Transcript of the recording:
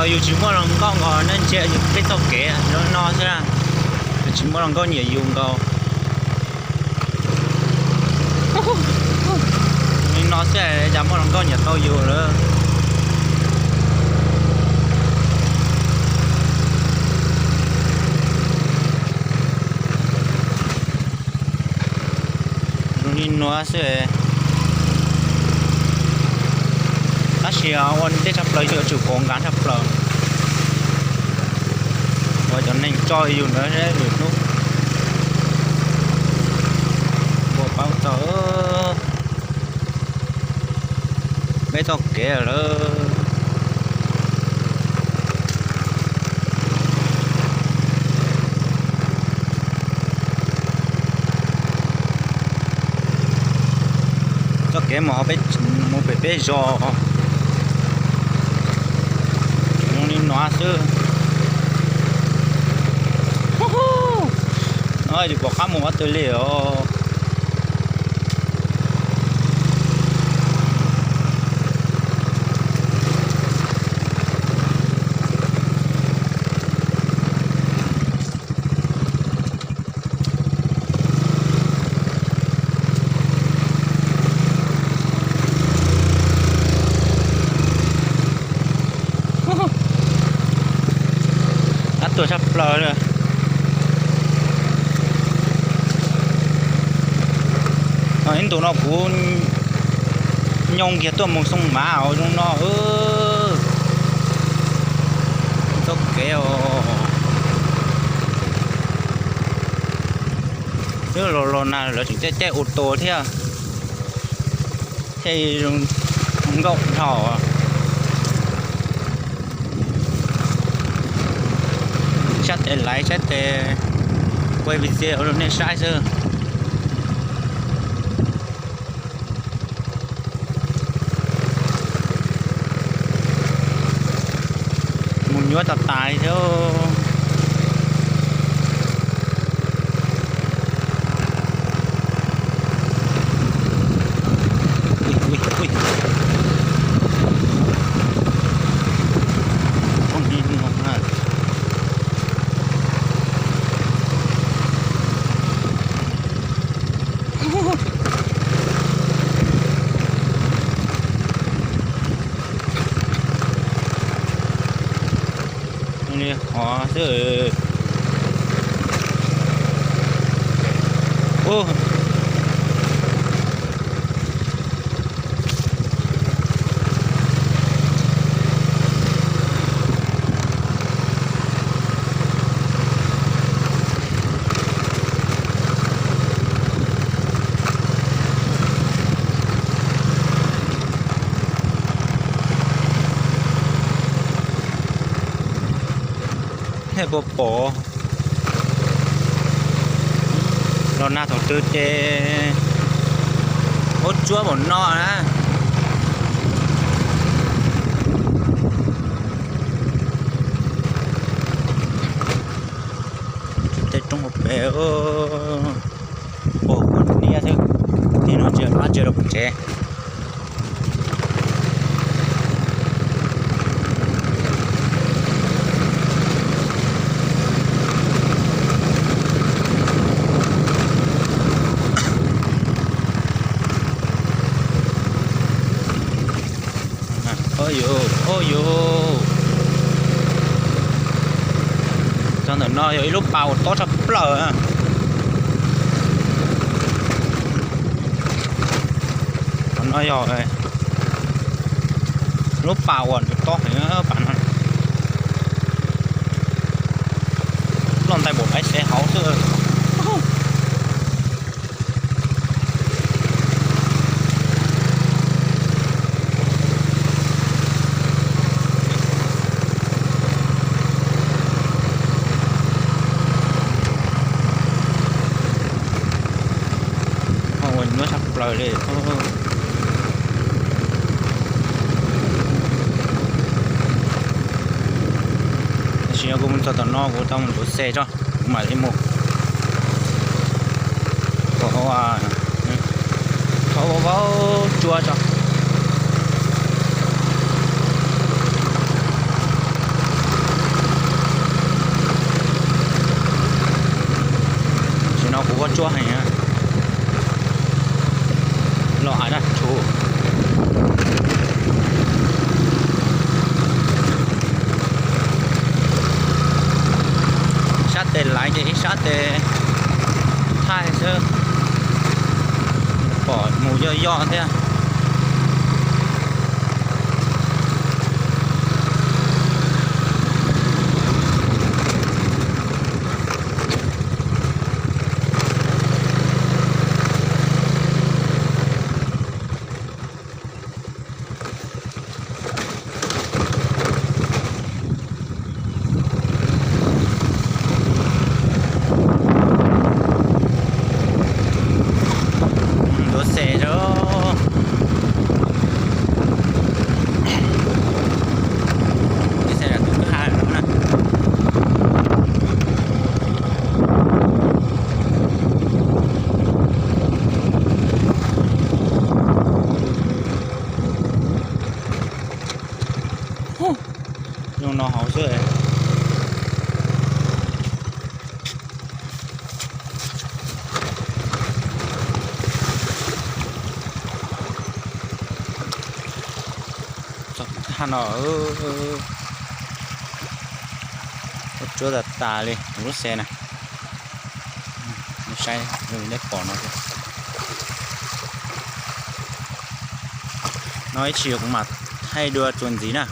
Yus tsis muaj hluas nkauj nkaus nej ntsia yus peb txoj kev zoo no xwb na. Yus tsis muaj hluas nkauj nyiam yus nkaus li no xwb, cas muaj hluas nkauj nyiam tau yus lawm. Zoo li no xwb. Tab sis ua ntej tshaj plaws yuav tsum kov nkav tshaj plaws, ua cov neeg tso yus ntawd lwm hnub. Ua paub txog peb txoj kev lawm. Txoj kev mus, mus pem peb zos zoo li no xwb. No yus pom qab mus qab twg li os. Qab tuaj tshaj plaws li. Ib ntus no kuv nyoo kiag tuaj mus Xoo Mav os zoo no. Txoj kev os. Twb los los na lawv tseem caij caij ua tua thiab, thiaj zoo nkauj dhau. Sab tes laiv sab tes quaj video rau nej saib xwb. Mus nyuaj tas tas li thiab. Li qhov xwb. Nej puas pom? Los nag thaum twg ces ua tsuab npaum no na. Tej roob hauv pes, pos kuv niab xwb, nim no tsis pab tsis rau pem tsev. Oj yus, oj yus, txog ntawm no yog ib lub pas uas tob tshaj plaws. Qhov no yog lub pas uas nws tob heev, pas no loj ntais npaum laiv xev hauv xwb. Ua nyuaj tshaj plaws li. Tam sim no kuv mus txog tom no kuv tau mus ntuav xe tso, kuv mam li mus. Thov vau vau cua tso. Ces ib sab tes thaij xwb, pom mus yoj yoj thiab. Lub xes, lub xes tus kwj ha no na. Zoo no hauv xwb. Txog kwj ha no, ua tsuab tas tas li lub xes na. Saib zoo li nej pom no. No ib tsam kuv mam thaij dua txuas ntxiv na.